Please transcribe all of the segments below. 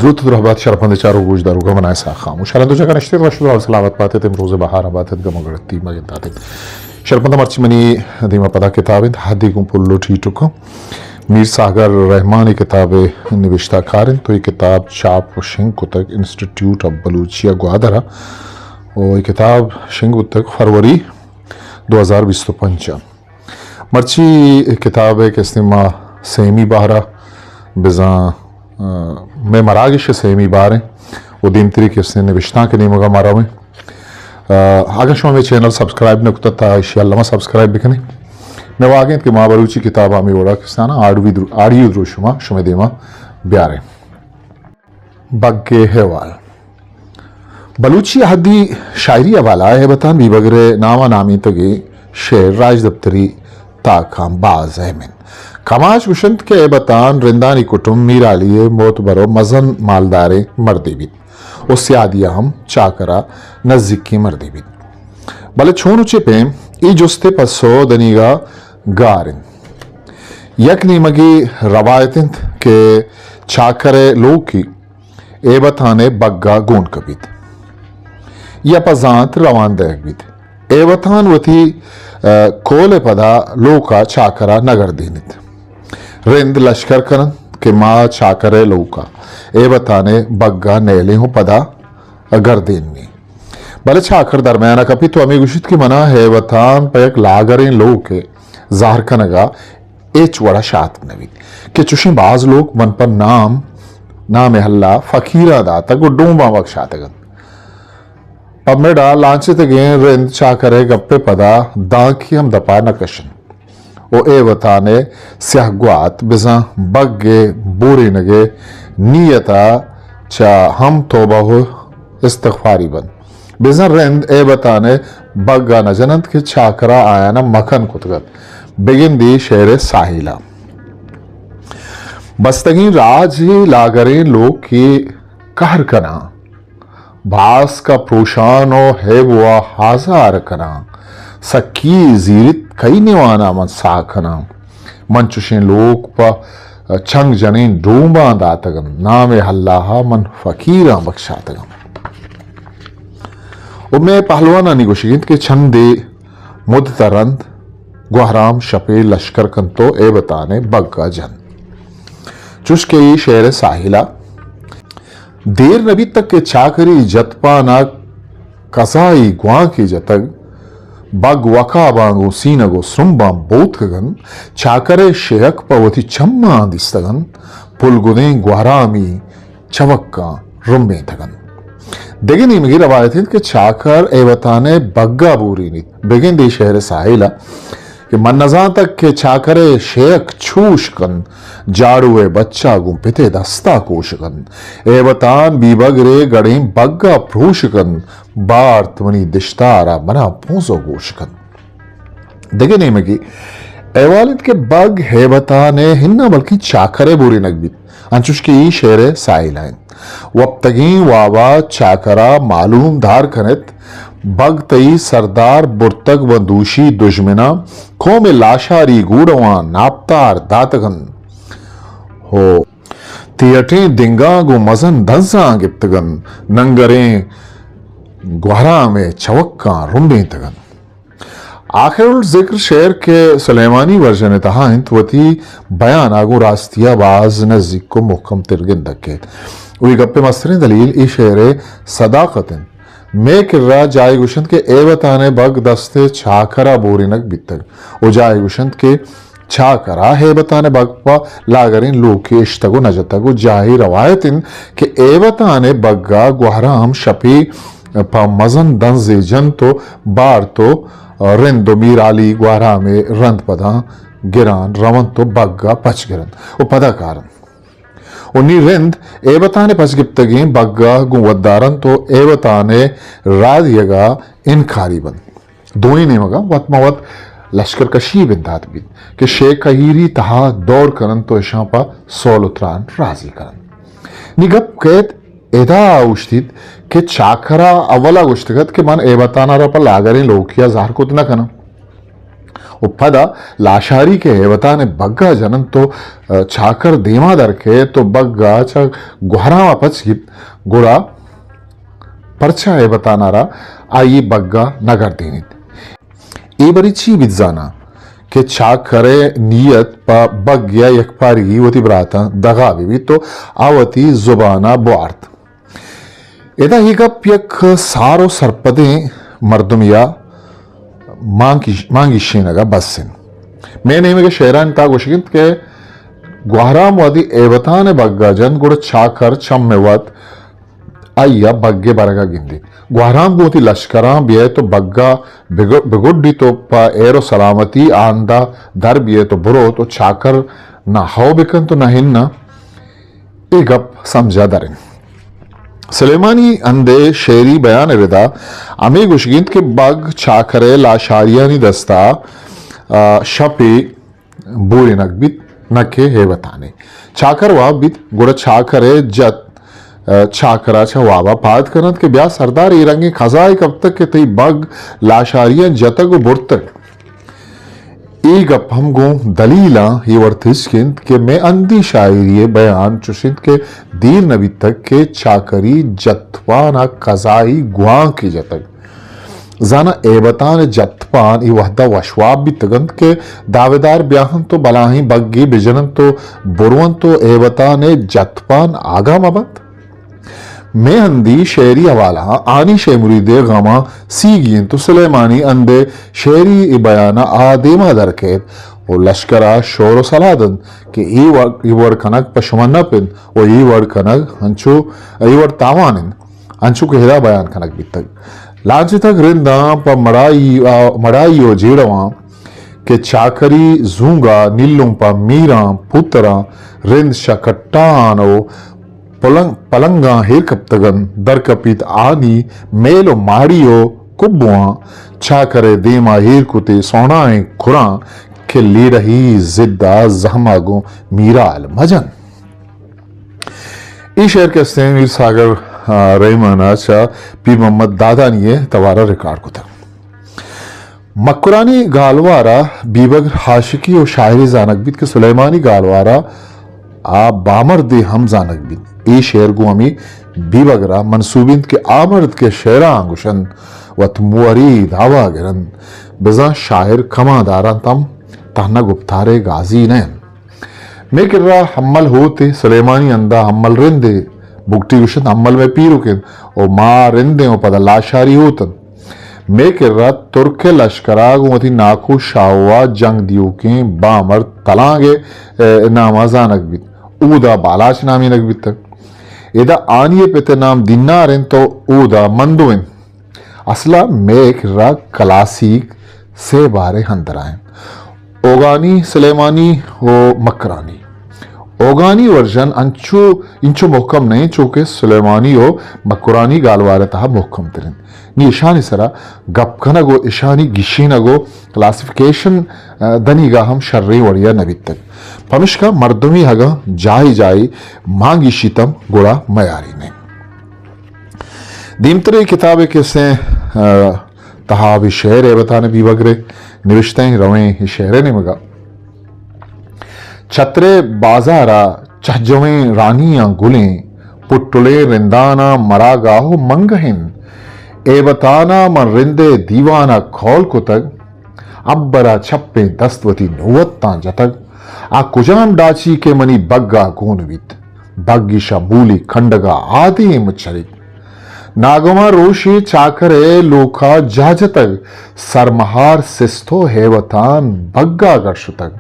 دروت درہبات شرپند چاروک گوشداروکاں، من اسحاق خاموش۔ ہر انت چکا نشتیت، وش و سلامت باتیت، امروز بہار باتیت، گم و گڑتی مگنداتیت۔ شرپند، مرچی منی دیما پدا کتاب انت، حدی گوں پل و ٹیٹکاں۔ میر ساگر رحمان اے کتاب نبشتہ کار انت و اے کتاب چاپ و شنگ کتگ انسٹیٹیوٹ آف بلوچیا گوادر ء و اے کتاب شنگ بوتگ فروری دو ہزار بیست و پنچ ء۔ مرچی اے کتاب ء کہ استیں ما سیمی بہر ء بزاں، آ، مئے مراگش ء سیمی بہر انت و دیمتری کہ استیں نبشتانک ء نیمگ ء ما رویں۔ آ، اگاں شما مئے چینل سبسکرائب نہ کتگ تا ایشی الما سبسکرائب بکنیں۔ مئے واہگ انت کہ ما بلوچی کتاباں ہمے وڑا کہ استانا آڈوی درو-، آڈیو دروشما شمئے دیما بیاریں۔ بگ ء احوال۔ بلوچی احدی شاعری ء والا ہیبتان بیبگر ء نام ء نامینتگیں شعر راجدپتری تاکاں باز اہم انت۔ کماش گوشنت کہ ہیبتان رندانی کٹم میرالی ء معتبر و مزن مالداریں مردے بیت و سیادی ء ہم چاکر ء نزیکیں مردے بیت۔ بلے چون و چے پیم؟ اے جست ء پسو دنیگا گار انت۔ یک نیمگے روایت انت کہ چاکر ء لوکی ایبتان ء بگا گون کپیت یا پہ زانت روان دئیگ بیت۔ ایبتان وتی، ء، کول ء پدا لوکا چاکرا نگردینیت۔ رند لشکر کننت کہ ما چاکر ء لوکا ایبتان ء بگا نیلیں و پدا گردینیں۔ بلے چاکر درمیانا کپیت و ہمے گوشیت کہ منا ہیبتان پہ یک لاگریں لوکے زہر کنگا ہچ وڑا شاتک نہ بیت کہ چوشیں باز لوک من پہ نام، نام اللہ فقیراں داتگ و ڈومباں بکشاتگ انت۔ پہ مڈا لانچتگیں رند چاکرئے گپئے پدا دانکے ہم دپا نہ کشنت و اے وتانئے سیاہ گوات بزاں بگئے بورینگئے نیتا چہ ہم توبہ و استغفاری بنت۔ بزاں رند اے وتانئے بگا نہ جننت کہ چاکرا آیانا مکن کتگت۔ بگندی شعرئے ساحیلا۔ بستگیں راجے لاگریں لوکے قہر کناں۔ باسک ء پروشان و ہیب و آزار کناں۔ سکی زیرت کئی نیوانا من ساہ کناں۔ من چوشیں لوک پہ چنگ جنین ڈومباں داتگ انت۔ نام اللہ ء من فقیراں بکشاتگ انت۔ و مئے پہلوانانی گوشگ انت کہ چندے مدت ء رند گوہرام شپے لشکر کنت و ایبتان ء بگ ء جنت۔ چوش کہ اے شعر ء ساحل ء دیر نہ بیتگ کہ چاکری جتپان ء کزائی گوانکے جتگ، بگ وکاباں گوں سینگ و سرمباں بوتکگ انت، چاکر ء شیہک پہ وتی چماں دیستگ انت، پلگدیں گوہرامی چوکاں رمبینتگ انت۔ دگہ نیمگے روایت انت کہ چاکر ایوتان ء بگا بورینیت۔ بگند اے شعر ء ساحل ء کہ من نزانتگ کہ چاکر ء شیہک چوش کنت، جاڑو ء بچا گوں پت ء دستا کوش کنت۔ ایوتان بیبگر ء گڑیں بگا پروش کنت، بارت منی دشتارا منا پونز و گوش کنت۔ دگہ نیمگے احوال انت کہ بگ ہیبتان ء ہنا بلکیں چاکر ء بورینگ بیت، انچوش کہ اے شعر ء ساحل ء انت۔ وپتگیں وابا چاکرا معلوم دار کنت، بگ تئی سردار برتگ و دوشی دژمناں، قوم لاشاری گوڑواں ناپتار داتگ انت۔ ہو تیٹیں دنگاں گوں مزن دنزاں گپتگ انت، ننگریں گوہرام ء چوکاں رمبینتگ انت۔ آخر الذکر شعر کہ سلیمانی ورژن ء تہا انت، وتی بیان ء گوں راستی ء باز نزیک و محکم تر گندگ کیت۔ و اے گپ ء مستریں دلیل اے شعر ء صداقت انت۔ مئے کرا جاہے گوشنت کہ ایوتان ء بگ دست ء چاکر ء بورینگ بیتگ و جاہے گوشنت کہ چاکرا ہیبتان ء بگ پہ لاگریں لوکے اشتگ و نجتگ و جاہے روایت انت کہ ایوتان ء بگا گوہرام شپے پہ مزن دنزے جنت و بارت و رند و میرالی گوہرام ء رند پداں گران رونت و بگا پچ گرنت و پدا کارنت۔ و نی رند ایوتان ء پچ گپتگیں بگا گوں ودارنت و ایوتان ء رادیگا انکاری بنت۔ دوئیں نیمگا وت ماں وت لشکر کشی بندات بیت کہ شیخ کہیری تہا دور کننت و اشاں پہ سول و تران راضی کننت۔ نی گپ کیت ادا اوشتیت کہ چاکرا اولا گوشتگت کہ من ایبتانا را پہ لاگریں لوکیا زہر کت نہ کناں۔ و پدا لاشاری کہ ہیبتان ء بگا جننت و، ء، چاکر دیما در کئیت و بگا چہ گوہرام ء پچ گیت، گڑا پرچا ہیبتان ء را آئی بگا نہ گردینیت؟ اے بری چی بیت زاناں کہ چاکر ء نیت پہ بگ یا یکپارگی وتی براتاں دغا بہ بیت و آ وتی زبان ء بوارت۔ ادا اے گپ یک سار و سرپدیں مردمے ء مانگی-، مانگی شینگ ء بس انت۔ مئے نیمگ ء شعرانی تہا گوشگ انت کہ گوہرام وہدے ایبتان ء بگا جنت، گڑا چاکر چم ء وت آئی ء بگ ء برگ ء گندیت۔ گوہرام گوں وتی لشکراں بیئیت و بگ ء بگ-، بگڈیت و پہ ایر و سلامتی آ ہند ء در بیئیت و بروت و چاکر نہ ہئو بکنت و نہ اناں۔ اے گپ سمجھ ء در انت۔ سلیمانی ہند ء شعری بیان ء ردا ہمے گوشگ انت کہ بگ چاکر ء لاشاریانی دست ء، آ، شپے بورینگ بیت، نہ کہ ہیبتانے۔ چاکر واب بیت، گڑا چاکر ء جت، آ، چاکر ء چہ واب ء پاد کننت کہ بیا سردار، اے رنگیں قضائے کپتگ کہ تئی بگ لاشاریاں جتگ و برتگ۔ اے گپ ہم گوں دلیلاں اے وڑ تچک انت کہ مئے ہندی شاعری ء بیان چش انت کہ دیر نہ بیتگ کہ چاکری جتپان ء قضائی گوانکے جتگ۔ زاناں ایبتان ء جتپان اے وہد ء وشواب بیتگ انت کہ دعویدار بیا انت و بلاہیں بگے بجن انت و برو انت و ایبتان ء جتپان آگاہ مہ بنت۔ مئے ہندی شعری حوالہاں آنی شے مرید ء غماں سیگی انت و سلیمانی ہند ء شعری اے بیان ء آ دیما در کئیت و لشکر ء شور و سلاہ دنت کہ اے وڑ، اے وڑ کنگ پہ شما نپ انت و اے وڑ کنگ انچو، اے وڑ تاوان انت، انچو کہ ادا بیان کنگ بیتگ۔ لانچتگ رنداں پہ مڑائی، آ، مڑائی و جیڑواں کہ چاکری زونگا نیلوں پہ میراں پوتراں رند شہ کٹان و پلنگ، پلنگاں ہیر کپتگ انت، در کپیت آنی میل و ماڑی و کبواں، چاکر ء دیما ہیر کتے سونائیں کراں کہ لیڑہی زد ء زہما گوں میرال مجن۔ اے شعر کہ استیں میر ساگر، آ، رحمان ء چہ پیر محمد دادانی ء توار ء ریکارڈ کتگ۔ مکرانی گالوار ء بیبگر عاشقی و شاعری زانگ بیت کہ سلیمانی گالوار ء آ بامردے ہم زانگ بیت۔ اے شعر گوں ہمے بیبگر ء منسوب انت کہ آ مرد کہ شعراں گوشنت، وت موری دعوا گرنت، بزاں شاعر کماں دارنت ہم تہنا گپتارے گازی نہ انت۔ مئے کرا ہمل ہوتے، سلیمانی ہندا ہمل رندے، بگٹی گوشنت ہمل مئے پیرک انت، و ما رندیں و پدا لاشاری ہوت انت۔ مئے کرا ترک ء لشکرا گوں وتی ناکو شاہوا جنگ دیوکیں بامرد تلانگ ء، ء، ناما زانگ بیت۔ اودا بالاچ نامینگ بیتگ۔ ادا آنی ء پت ء نام دینار انت و اودا مندو انت۔ اصلا مئے کرا کلاسیک سے بارے ہندرا انت۔ اوگانی، سلیمانی و مکرانی۔ اوگانی ورژن انچو، انچو محکم نہ انت، چو کہ سلیمانی و مکرانی گالوار ء تہا محکم تر انت۔ نی اشانی سرا گپ کنگ و اشانی گیشینگ و کلاسیفیکیشن، ء، دنیگا ہم شریں وڑیا نہ بیتگ۔ پمشکا مردمی اگاں جاہے جاہے مان گیشیتم گڑا میاری نہ انت۔ دیمترے کتابے کہ سے، ء، تہا بھی شعر ء بتانے بیبگر ء نوشتہ ایں، رویں اے شعر ء نیمگا۔ چترے بازار ء چہجویں رانیاں گلیں، پٹلیں رنداناں مراگاہ و منگہن۔ ایبتانا من رندے دیوانا کول کتگ، ابرا چپیں دست وتی نوتاں جتگ۔ آ کجام ڈاچی کہ منی بگا گون بیت؟ بگ ایشا مولی کنڈگا آدیم چریت۔ ناگواں روشے چاکر ء لوکا جاہ جتگ، سرمہار سست و ہیوتان بگا گڑ شتگ۔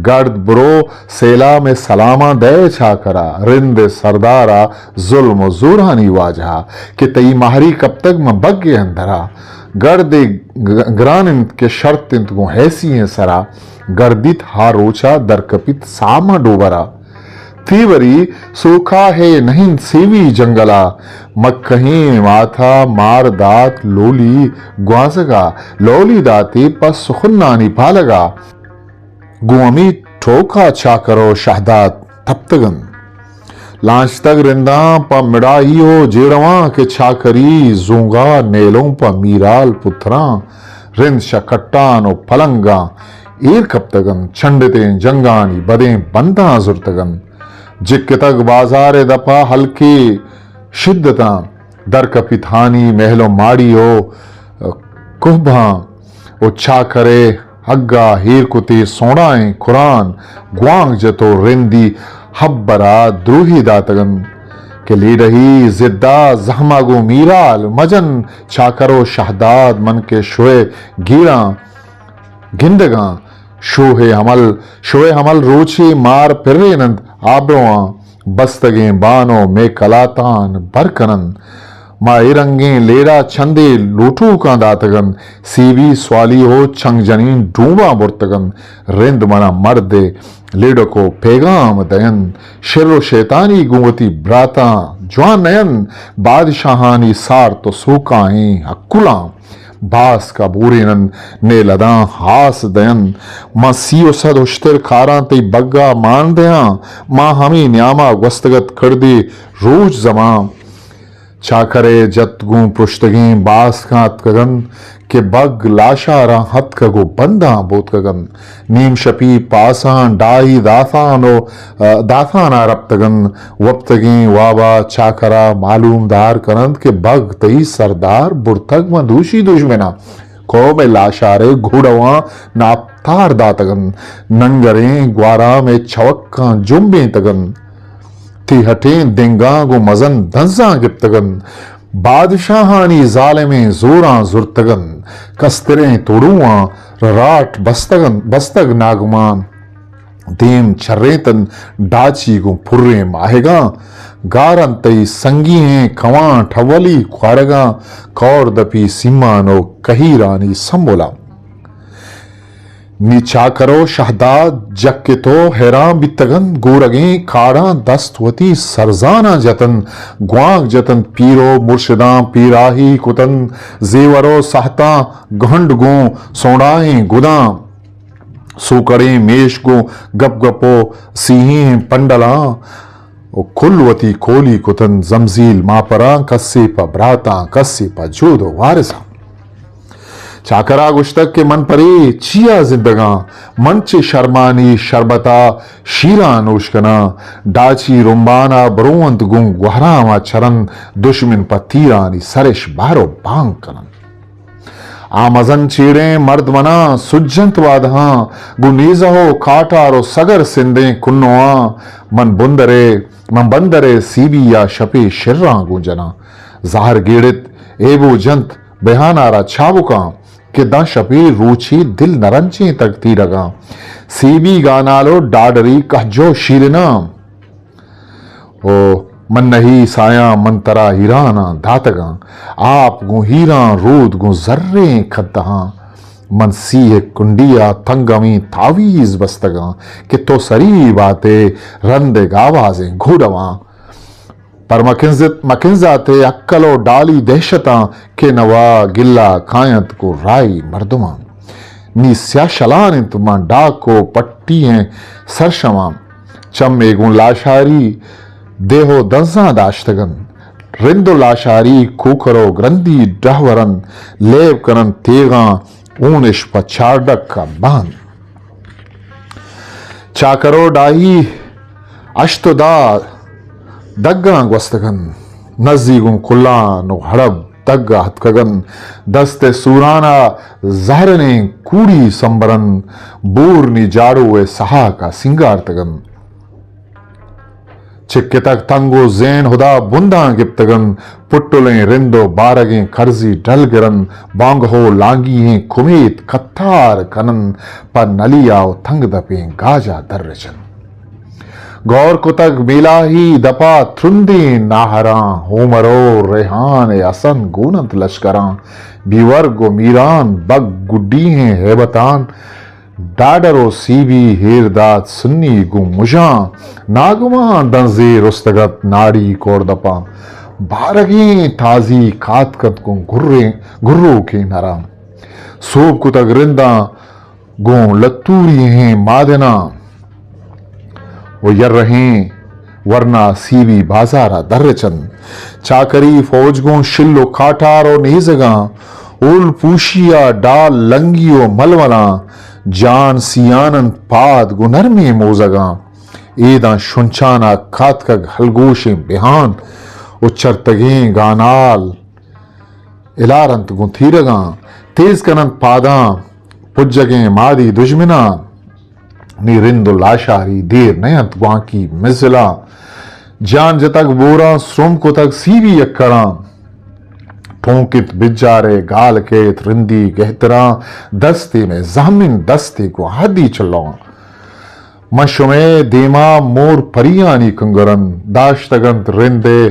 گڑد برو سیلام ء سلاماں دئے چاکرا، رند ء سردارا ظلم و زورانی واجہا، کہ تئی مہری کپتگ من بگ ء اندرا۔ گڑد ء گ-، گران انت کہ شرط انت گوں حیثی ء سرا، گڑدیت ہا روچا درکپیت ساماں ڈوبرا۔ تیوری سوکا ہے نہ انت سیوی جنگلا، مکہیں ماتا مار دات لولی گوازگا، لولی داتی پہ سخنانی پالگا۔ گوں ہمی ٹوکا چاکر و شہداد تپتگ انت۔ لانچتگ رنداں پہ مڑائی و جیڑواں کہ چاکری زونگا نیلوں پہ میرال پتراں۔ رند شہ کٹان و پلنگاں ایر کپتگ انت، چنڈتیں جنگانی بدیں بنداں زرتگ انت۔ جکتگ بازار ء دپا ہلکے شدتاں، در کپیت ہانی محل و ماڑی و کوہباں و چاکر ء ہگا ہیر کتے سوڑائیں کران، گوانک جت و رندی ہبرا دروہی داتگ انت کہ لیڈہی زدا زہما گوں میرال مجن، چاکر و شہداد من کہ شوئے گیڑاں گندگاں، شوہ ہمل، شوہ ہمل روچے مار پرین انت، آبرواں بستگیں بان و مے کلاتان بر کننت۔ ما اے رنگیں لیڑا چندے لوٹوکاں داتگ انت، سیبی سوالی و چنگ جنین ڈومباں برتگ انت۔ رند منا مرد ء لیڈک و پیغام دینت، شر و شیطانی گوں وتی براتاں جوان نینت، بادشاہانی سارت و سوکائیں ہکلاں باسک ء بورینن، نے لداں ہاس دینت۔ ما سی و سد ہشتر کاراں تئی بگا مان دیاں، ما ہمے نیاما گوستگت کڑدے روچ زمان۔ چاکر ء جت گوں پرشتگیں باسکاں اتکگ انت کہ بگ لاشاراں ہتکگ و بنداں بوتکگ انت۔ نیم شپی پاساں ڈاہی داتان و، ء، داتان ء رپتگ انت۔ وپتگیں وابا چاکرا معلوم دار کننت کہ بگ تئی سردار برتگ ماں دوشی دژمناں۔ قوم ء لاشار ء گھوڑواں ناپتار داتگ انت۔ ننگریں گوارام ء چوکاں جمبینتگ انت۔ تئی ہٹیں دنگاں گوں مزن دنزاں گپتگ انت۔ بادشاہانی ظالمیں زوراں زرتگ انت۔ کستریں توڑواں راٹ بستگ انت، بستگ ناگمان۔ دیم چرینت انت ڈاچی گوں پریں ماہگاں۔ گار انت تئی سنگی ایں کواں ٹھولی کوارگاں۔ کور دپی سیمان و کہیرانی سمبلاں۔ نی چاکر و شہداد جکت و حیران بیتگ انت، گورگیں کاڑاں دست وتی سرزاناں جت انت، گوانک جت انت، پیر و مرشداں پیراہی کت انت، زیور و سہتاں گہنڈ گوں سونڈاہیں گداں، سوکڑیں میش گوں گپ گپ و سیہیں پنڈلاں، و کل وتی کولی کتن زمزیل ماپراں، کسے پہ براتاں، کسے پہ جود و وارثاں۔ چاکرا گوشتگ کہ من پرے چیا زندگاں؟ من چہ شرمانی شربتا شیراں نوش کناں۔ ڈاچی رمبانا برونت گوں گوہراما چرن، دشمن پہ تیرانی سرش بہر و بانگ کنن۔ آ مزن چیڑیں مرد منا سجنت وادہاں، گوں نیزہ و کاٹار و سگر سندیں کنواں۔ من بندرے، من بندرے سیبی یا شپے شراں گوں جناں۔ زہر گیڑت، ایبو جنت، بہانارا چابکاں، کہ داں شپے روچے دل نرنجیں تگ تیرگاں۔ سیبی گانال و ڈاڈری کہجو شیرناں۔ او من نہی سایاں، من ترا ہیراناں داتگاں، آپ گوں ہیراں، رود گوں زریں کدہاں۔ من سیہ کنڈیا تنگمیں تاویز بستگاں، کہ تو سری باتے رندگ آوازیں گھوڈواں۔ پر مکنزت، مکنزاتے عقل و ڈالی دہشتاں، کہ نوا گلہ کاینت گوں راہی مردماں۔ نی سیاہ شلان انت ماں ڈاک و پٹی ایں سرشماں۔ چمے گوں لاشاری دیہ و دنزاں داشتگ انت۔ رند و لاشاری کوکر و گرندی ڈہور انت۔ لیب کن انت تیغاں اونش پہ چارڈک ء بان۔ چاکر و ڈاہی ہشت و دہ دگاں گوستگ انت۔ نزی گوں کلان و ہڑب دگ ء اتکگ انت۔ دست ء سوران ء زہرنیں کوڑی سمبر انت۔ بور نی جاڑو ء سہاک ء سینگارتگ انت۔ چکتگ تنگ و زین ہدا بنداں گپتگ انت۔ پٹلیں رند و بارگیں کرزی ڈل گر انت۔ بانگہ و لانگی ایں کمیت کتار کن انت۔ پہ نلیا و تنگ دپیں گاجا دررچ انت۔ گور کتگ میلاہی دپا ترندیں ناہراں، ہومر و ریحان ء حسن گون انت لشکراں۔ بیورگ و میران بگ گڈی ایں ہیبتان، ڈاڈر و سیبی ہیر دات سنی گوں مژاں۔ ناگمان دنزے رستگ ات ناڑی کوردپاں، بارگیں تازی کاتک انت گوں گریں، گروکیں نراں۔ سوب کتگ رنداں گوں لتوری ایں مادناں و یرہیں ورنا سیبی بازار ء درچ انت۔ چاکری فوج گوں شل و کاٹار و نیزگاں اول پوشی ءَ ڈال لنگی ءُ ململاں، جان سیان اَنت پاد گوں نرمیں موزگاں۔ اے داں شنچان ءَ کاتکگ ہلگوشیں بہان ءُ چرتگیں گانال۔ الار اَنت گوں تیرگاں، تیز کن اَنت پاداں پجگیں مادی دژمناں۔ نی رند ءُ لاشاری دیر نہ اَنت گوانکی مزلاں۔ جان جتگ بوراں، سرم کتگ سیبی اکڑاں۔ ٹونک اِنت بجارے گال کیت رندی گہتراں۔ دستے مئے زہمیں دستے گوں حدی چلواں۔ من شمئے دیما مور پریانی کنگرن، داشتگ اَنت رند ءِ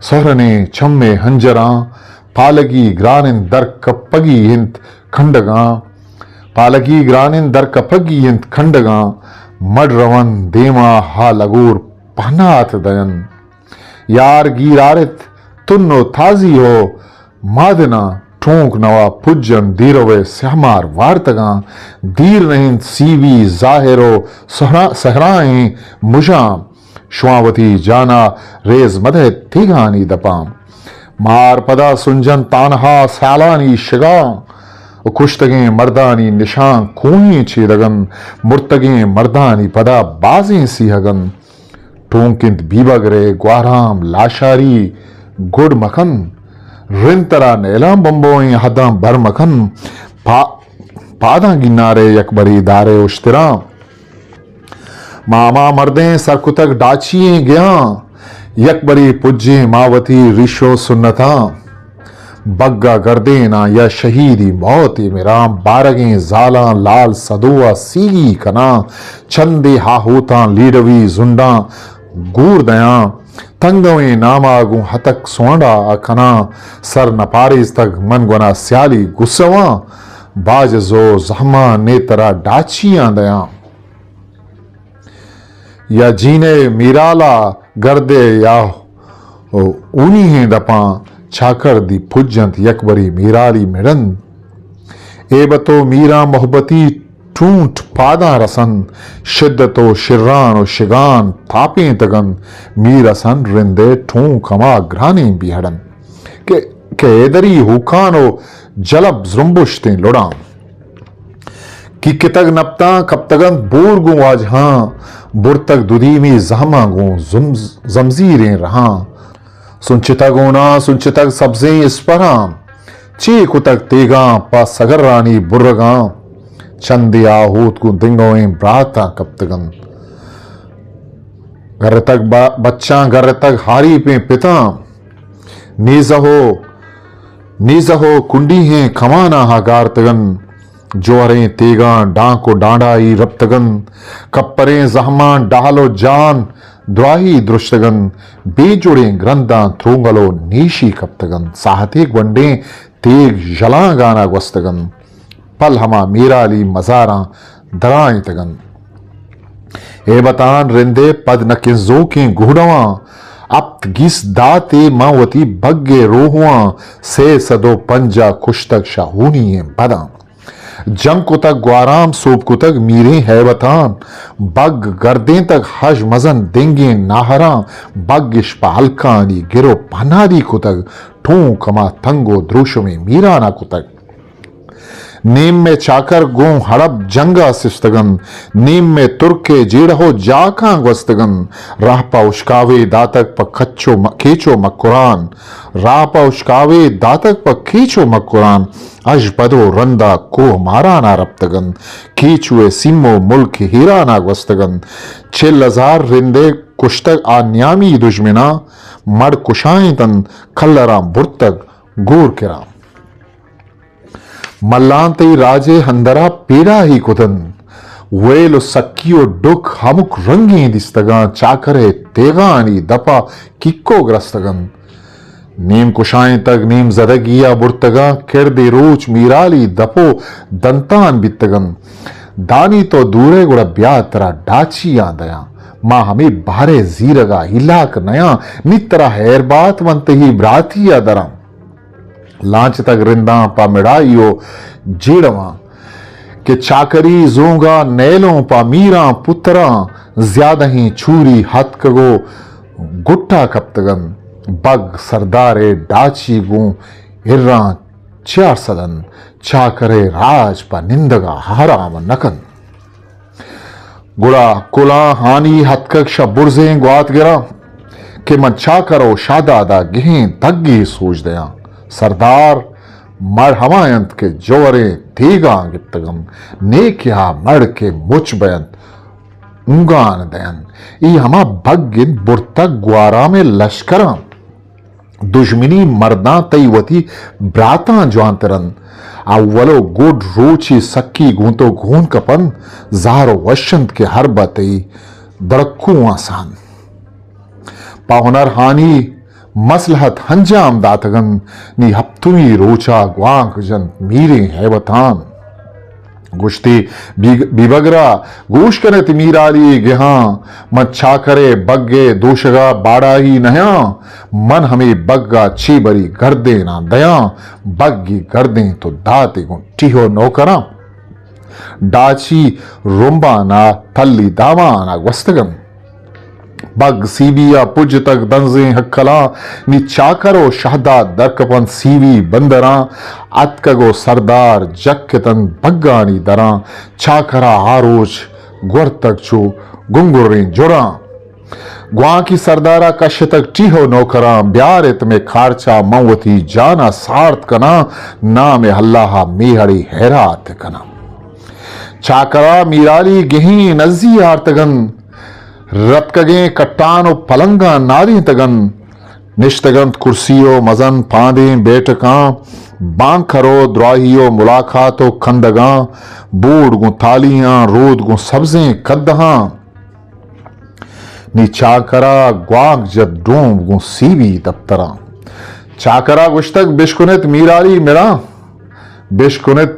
سہرنیں چم ءِ ہنجراں۔ پالگی گران اِنت در کپگی اِنت کنڈگاں۔ پالگی گران اِنت در کپگی اِنت کنڈگاں۔ مڈ رون دیما ہا لگور پہنات دئین۔ یار گیر آرت تن ءُ تازی ءُ مادناں، ٹونک نوا پجن دیرو ءِ سیاہ مار وارتگاں۔ دیر نہ اِنت سیبی زاہر ءُ سہرا-، سہرائیں مژاں۔ شواں وتی جانا ریز مدئے تیگانی دپاں۔ مار پدا سنجن تانہا سیالانی شگاں ءُ کشتگیں مردانی نشان کوہیں چیدگن۔ مرتگیں مردانی پدا بازیں سیہگن۔ ٹونک اِنت بیبگر ءِ گوارام لاشاری گڈ مکن۔ رند ترا نیلاں بمبوئیں حداں بر مکن۔ پا-، پاداں گینارے یکبرے دارے اشتراں۔ ما ہما مردیں سر کتگ ڈاچی ایں گیاں، یکبرے پجیں ما وتی ریش ءُ سنتاں۔ بگ ءَ گردیناں یا شہیدی موتے مراں، بارگیں زالاں لال سدو ءَ سیگی کناں۔ چندے ہاہوتاں لیڈوی زنڈاں گور دیاں۔ تنگویں ناما گوں ہتک سونڈا ءَ کناں۔ سر نہ پاریزتگ من گونا سیالی گسواں۔ باجز ءُ زہماں نے ترا ڈاچیاں دیاں۔ یا جینے میرالا گردے یا اونی ہیں دپاں۔ چاکر دی پجنت یکبری میرالی مڑند۔ اے بتو میراں محبتی ٹونٹ پاداں رسن۔ شدت ءُ شران ءُ شگان تاپینتگن۔ میر حسن رندے ٹونک ہما گرانیں بیہڑن کہ، کہ حیدری ہوکان ءُ جلب زرمبشتیں لڑاں۔ کیکتگ نپتاں کپتگ اَنت بور گوں واجہاں، برتگ دودیمی زہماں گوں زمز-، زمزیریں رہاں۔ سنچتگ ہوناں، سنچتگ سبزیں اسپراں، چے کتگ تیگاں پہ سگرانی برگاں۔ چندے آہوت گوں دنگویں براتاں کپتگ اَنت۔ گرتگ ب-، بچاں گرتگ ہاریپیں پتاں۔ نیزہ ءُ، نیزہ ءُ کنڈیہیں کماناں ہگارتگ اَنت۔ جوہریں تیگاں ڈانک ءُ ڈانڈائی رپتگ اَنت۔ کپریں زہماں ڈہل ءُ جان دراہی درشتگ اَنت۔ بے جوڑیں گرنداں ترونگل ءُ نیشی کپتگ اَنت۔ ساہتے گونڈیں تیگ ژلانگانا گوستگ اَنت۔ پل ہما میرالی مزاراں درائینتگ اَنت۔ ہیبتان رندے پد نہ کنزوکیں گھوڑواں، ہپت گیس داتے من وتی بگ ءِ روہواں، سے سد ءُ پنجاہ کشتگ شاہونی ئیں بداں۔ جنگ کتگ گوارام، سوب کتگ میریں ہیبتان، بگ گردینتگ ہژ مزن دنگیں ناہراں، بگ اش پہ ہلکانی گر ءُ پہنادی کتگ، ٹونک ہما تنگ ءُ دروشمیں میرانا کتگ۔ نیم مئے چاکر گوں ہڑپ جنگ ءَ سستگ اَنت، نیم مئے ترک ءِ جیڑہ ءُ جاکاں گوستگ اَنت۔ راہ پہ اشکاوے داتگ پہ کچ ءُ م-، کیچ ءُ مکران، راہ پہ اشکاوے داتگ پہ کیچ ءُ مکران۔ اژ پد ءُ رند ءَ کوہ ماران ءَ رپتگ اَنت، کیچو ءِ سیم ءُ ملک ایران ءَ گوستگ اَنت۔ چل ہزار رند ءَ کشتگ آ نیامی دژمناں، مڑ کشائینت اَنت کلراں برتگ گور کراں۔ ملاں تئی راج ءِ اندر ءَ پیڑاہی کت اَنت۔ ویل ءُ سکی ءُ ڈک ہمک رنگیں دیستگاں، چاکر ءِ تیغانی دپ ءَ کیکو گرستگ اَنت۔ نیم کشائینتگ، نیم زدگی ءَ برتگاں، کردے روچ میرالی دپ ءُ دنتان بیتگ اَنت۔ دانی تو دور ئے گڑا بیا ترا ڈاچیاں دیاں۔ ما ہمے بہر ءِ زیرگ ءَ ہلاک نیاں، نی ترا ہیر بات من تئی براتی ءَ دراں۔ لانچتگ رنداں پہ مڑائی ءُ جیڑواں، کہ چاکری زونگاں نیلوں پہ میراں پتراں، زیادہیں چوری ہتکگ ءُ گٹا کپتگ اَنت۔ بگ سردار ءِ ڈاچی گوں اراں چیار سدن، چاکرے راج پہ نندگا حرام نکن۔ گڑا کلاں ہانی ہتکگ شہ برزیں گواتگراں کہ من چاکر و شہدادا گہیں دگے سوج دیاں۔ سردار، مڑ ہما انت کہ جوریں تیگاں گپتگ انت، نیکیا مڑ کہ مچ بینت، اونگان دینت۔ ای ہما بگ انت برتگ گوارامیں لشکراں۔ دژمنی مرداں تئی وتی براتاں جوانتر انت۔ اول و گڈ روچے سکی گوں تو گون کپنت، زہر و وش انت کہ ہر بہ تئی درکواں سان۔ پہ ہنر ہانی مصلحت انجام داتگ انت، نی ہپتمی روچا گوانک جنت میریں ہیبتان۔ گوشتی، بی-، بیبگر ءَ گوش کن ات میرالی گہاں، من چاکرے بگ ءِ دوشگ ءَ باڑاہی نیاں، من ہمے بگ ءَ چے بری گردیناں دیاں، بگی گردین تو داتے گوں ٹیہو نوکراں۔ ڈاچی رمبان ءَ تلی دامان ءَ گوستگ انت۔ بگ سیبی ءَ پجتگ دنزیں ہکلاں، نی چاکر و شہداد درکپنت سیوی بندراں، اتکگ و سردار جکتنت بگانی دراں، چاکرا آ روچ گورتگ چو گنگریں جڑاں۔ گوانکی سردارا کشتگ ٹیہو نوکراں، بیار ات مے کارچا من وتی جانا سارت کناں، نام اللہ میہڑی حیرات کناں۔ چاکرا میرالی گہیں نزی آرتگن، رتکگیں کٹان و پلنگاں نالینتگن، نشتگنت کرسی و مزن پاندیں بیٹکاں، بانکر و دراہی و ملاقات و کندگاں، بوڑ گوں تالیاں، رود گوں سبزیں کدہاں۔ نی چاکرا گوانک جت ڈوم گوں سیوی دپتراں۔ چاکرا گوشتگ، بشکنت میرالی مڑاں، بشکنت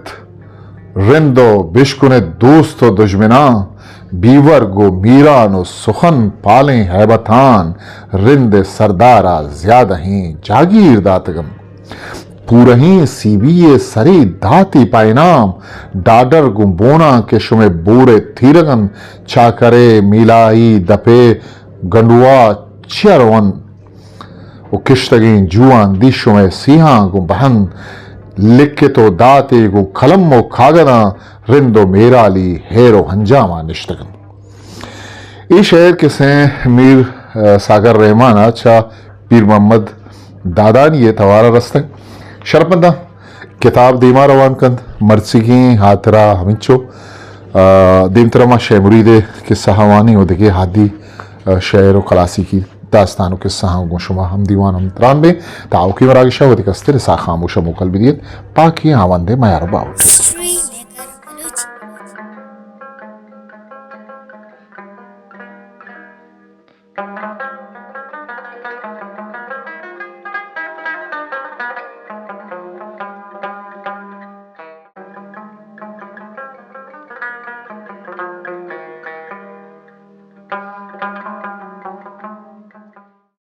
رند و بشکنت دوست و دژمناں، بیورگ و میران و سخن پالیں ہیبتان، رند سردارا زیادہیں جاگیر داتگم۔ پورہیں سیوی ءِ سرے داتی پہ انعام، ڈاڈر گوں بوناں کہ شمئے بورے تیرگن، چاکرے میلاہی دپے گنڈوا چیا رون و کشتگیں جوان دی شمئے سیہاں گوں بہن، لکت و داتے گوں قلم و کاگداں رند و میرالی ہیر و ہنجاماں نشتگن۔ اے شعر کسیں میر، ء، ساگر رحمان ء چہ پیر محمد دادانی ء توار ء رستگ۔ شرپمنداں کتاب دیما روان کنت، مرچیگیں ہاترا ہمینچو، ء، دیمترا ما شے مرید ء کسہ وانی و دگہ ہادی، ء، شعر و کلاسیکی داستان و کسہاں گوں شما ہم دیوان ہم تران بیں۔ تا اوکی مراگشا وتی کستر سا خاموش موکل بدیت۔ پاکی آوندے میار باوٹ۔